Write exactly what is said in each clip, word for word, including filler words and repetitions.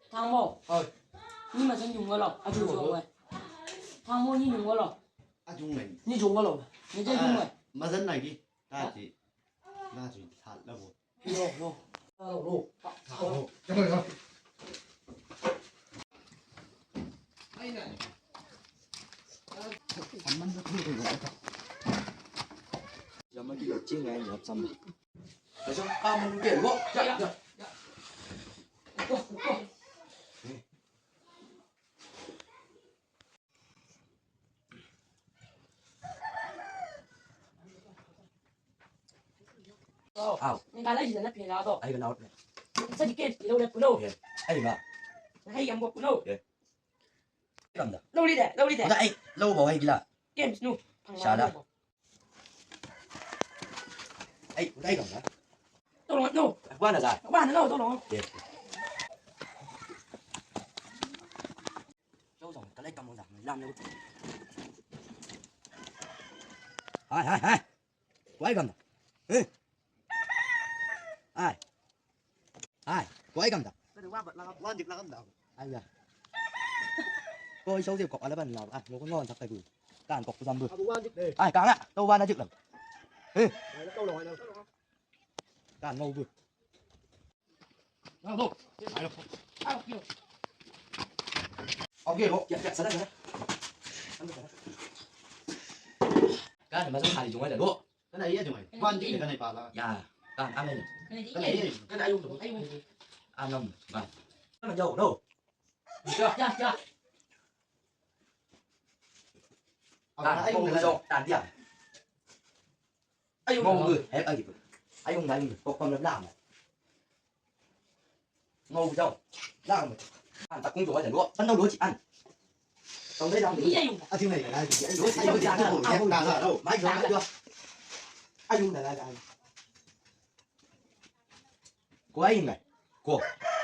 Thangmo. Oi. Ni mazan yung walo. Aju yung walo. Thangmo ni yung walo. Aju yung walo. Ni yung walo. Ni yung walo. Mazan lagi. Tadi. Tadi. Tadi. Yo, yo. Yo, yo. Au. Ni kala jina na pila do. Ai kala. Sa di ke lo le pulo. Ai ba. Na hai yam bo pulo. Kam da. Lo li de, lo li de. Ai lo bo hai gila. Games nu. Sala. Ai, udah ikam lah. Tolong, no. Gua na sa. Gua na, no, tolong. Oke. Jauh, jauh. Kalau ikam udah, lam, lam. Hai, hai, hai. Gua ikam dah. Eh. Hai. Hai, gua ikam dah. Lanjut lah kam dah. Ai ya. Ko isau je kok ala ban la. Ah, ngoko ngon tak tegu. Kan kok kusam bu. Abu wajib deh. Ai, kanga. Tau wan ajik lam. Eh. Ai, tau lo, ai, tau lo. Kan mau bu. Nang lo. Ayo. Ayo, kilo. Oke, lo. Ya, ya, sana, sana. Sana, sana. Kan, masuk hari Jumat ya, lo. Kana iya jumai. Wan dik kana ipala. Ya, kan, amin. Kana iya. Kana ayo, ayo. Anam, ba. Kana jauh, no. Ya, ya, ya. Kan, ayo, ayo. Tan dia. Ayo, mau gue, ayo, ayo. Ayo, ayo. Kok pam lam. Ngau jauh. Lang. An tak kung jauh aja lo. Kan tau lo ci an. Tau dai lang. Iya, iya. Ayo na, ayo na. Lo ci ayo na. Ayo na, ayo na. Mai jauh aja. Ayo na, ayo na. Ko ai ngai. Ko.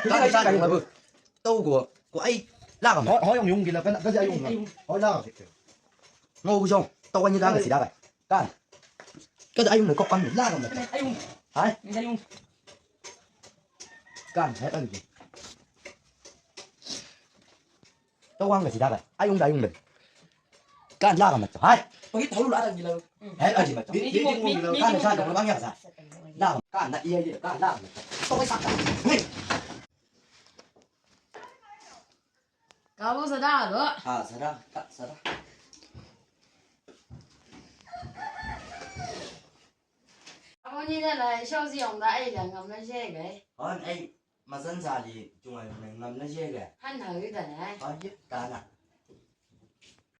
Kan sa kan abu. Tau ko. Ko ai. Lang. Ho, ho yung yung gila kan kasi ayo na. Ho lang. Ngau jauh. Tau kan ni lang sida kai. Kan. Kada ayung na kok kan la kan. Ayung. Hai? Ni ayung. Kan, hai kan. Tawang ka sida kan. Ayung da ayung da. Kan la kan macam. Hai. Pagi tahu lu ada gila. Hai aja macam. Ni ni ni kan sa kan bang ya sa. La kan na iya iya kan la kan. Tawai sak. Hei. Kabo sada do. Ah, sada, ka, sada. Kabo ni da lai shau zi ong da ai la ngam na je gai. On ai mazan zali jungai ngam na je gai. Han ha yu da na. Ah, yu da na.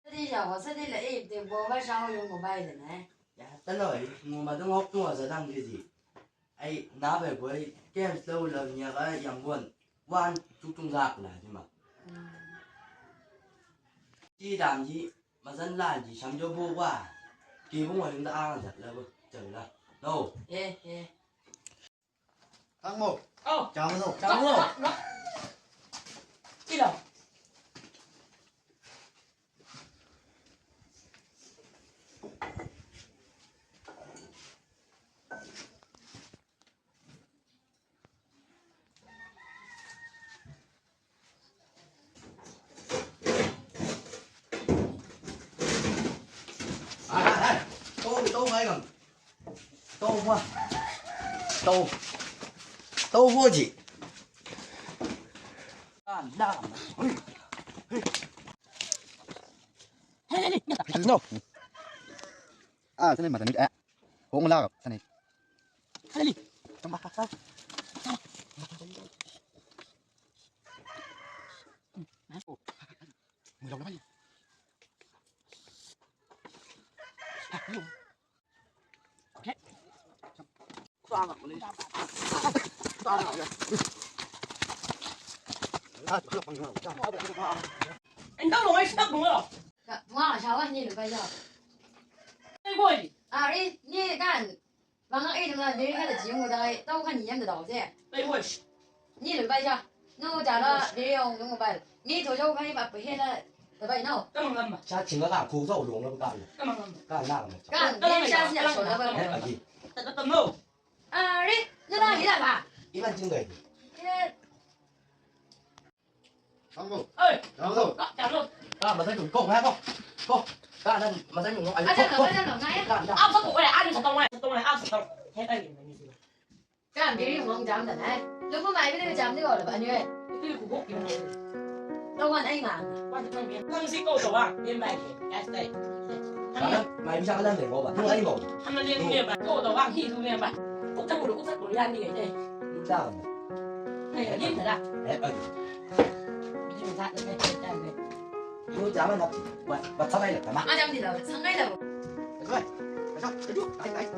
Sadi ja ho sadi la ai te bo ba shau yu mo bai da na. Ya, ta lo ai, mo ma dong hok tu za dang ke zi. Ai, na bai boi, games lo lo nia ga yang bon, wan, tuk tung zak la, di ma. Di dam di, mazan la di, sam jo bo wa. Ki bo wa yung da ang zak la bo, jang la. No. Eh, eh. Kang mo. Oh. Jang no. Jang no. Ilo. Hai, hai, hai. Tau, tau, mai gam. Tau, ma. Tau. Tau, boji. Ah, na. Hei, hei. Hei, hei, hei. No. Ah, sini mata ni. Eh. Kung la, sini. Halali. Tama ka sa. Mulaw naman. Ah, yun. Okay. Kuha nga, kuha nga. Ang daw, ay, stop mo. Ka, tunga ka siya, ni, ba, ya. Ay, boy. Ari, ni, kan. Bang ai dang la diri ka da jing mo dai tau kan yam da dau je. Ai wes. Ni le bai ja. No da la diri ong dong bai. Ni to jo kai ba pe he la da bai no. Tamang lam ma. Sa ching ga ko zo lo lo ka. Tamang lam ma. Ka la ma. Kan ni sa si so da bai. Eh, agi. Ta ta mo. Ari, na la ni da ba. Iban ching ga. Ye. Tanggo. Oi. Tanggo. Ka, tanggo. Ka, masai tu. Ko, ko. Ko. Ka, nan, masai tu. Ayo, ko, ko. Ayo, ko, ko. Ka, ka. Ayo, ko, ko. Ayo, ko, ko. Ayo, ko, ko. Ayo, ko, ko. Ka, biri mo jam da nai. Lu mo mai biri jam ni ko ba ni. Itu ku bok ni. Lo wa nai ma. Wa ta kan bi. Kan si ko to wa. Bien bai. Ka stai. Mai bisa ka lan de ko ba. Lu ai mo. Hama bien bien ba. Ko to wa hi lu bien ba. Ko ta ko ko ta ko ya ni de. Lu da. Ai, bien da. Eh, ai. Lu jam na. Wa, wa sangai la, tama. Ah, jam di la, sangai la. Ayo, ayo, ayo, ayo, ayo.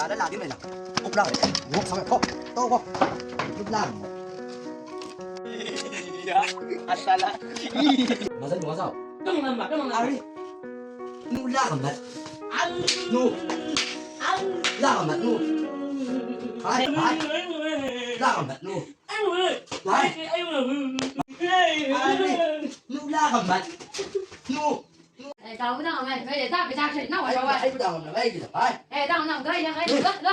Ka da lagi mai la. Ko la. Ko sangai ko. To ko. Ko la. Iya. Asala. Masa dua sao. Tong nama, tong nama. Ari. Nu la kamat. Au. Nu. Au. La kamat nu. Hai, hai. La kamat nu. Au. Hai. Au. Ari. Nu la kamat. Nu. Eh, tao na ngai, eh, ta pe ta se na wa wa. Ai, ai, tao na, ai, kita. Hai. Eh, tao na ngai, ya ngai. La, la.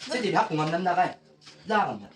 Sini aku ngam nam na kai. La kamat.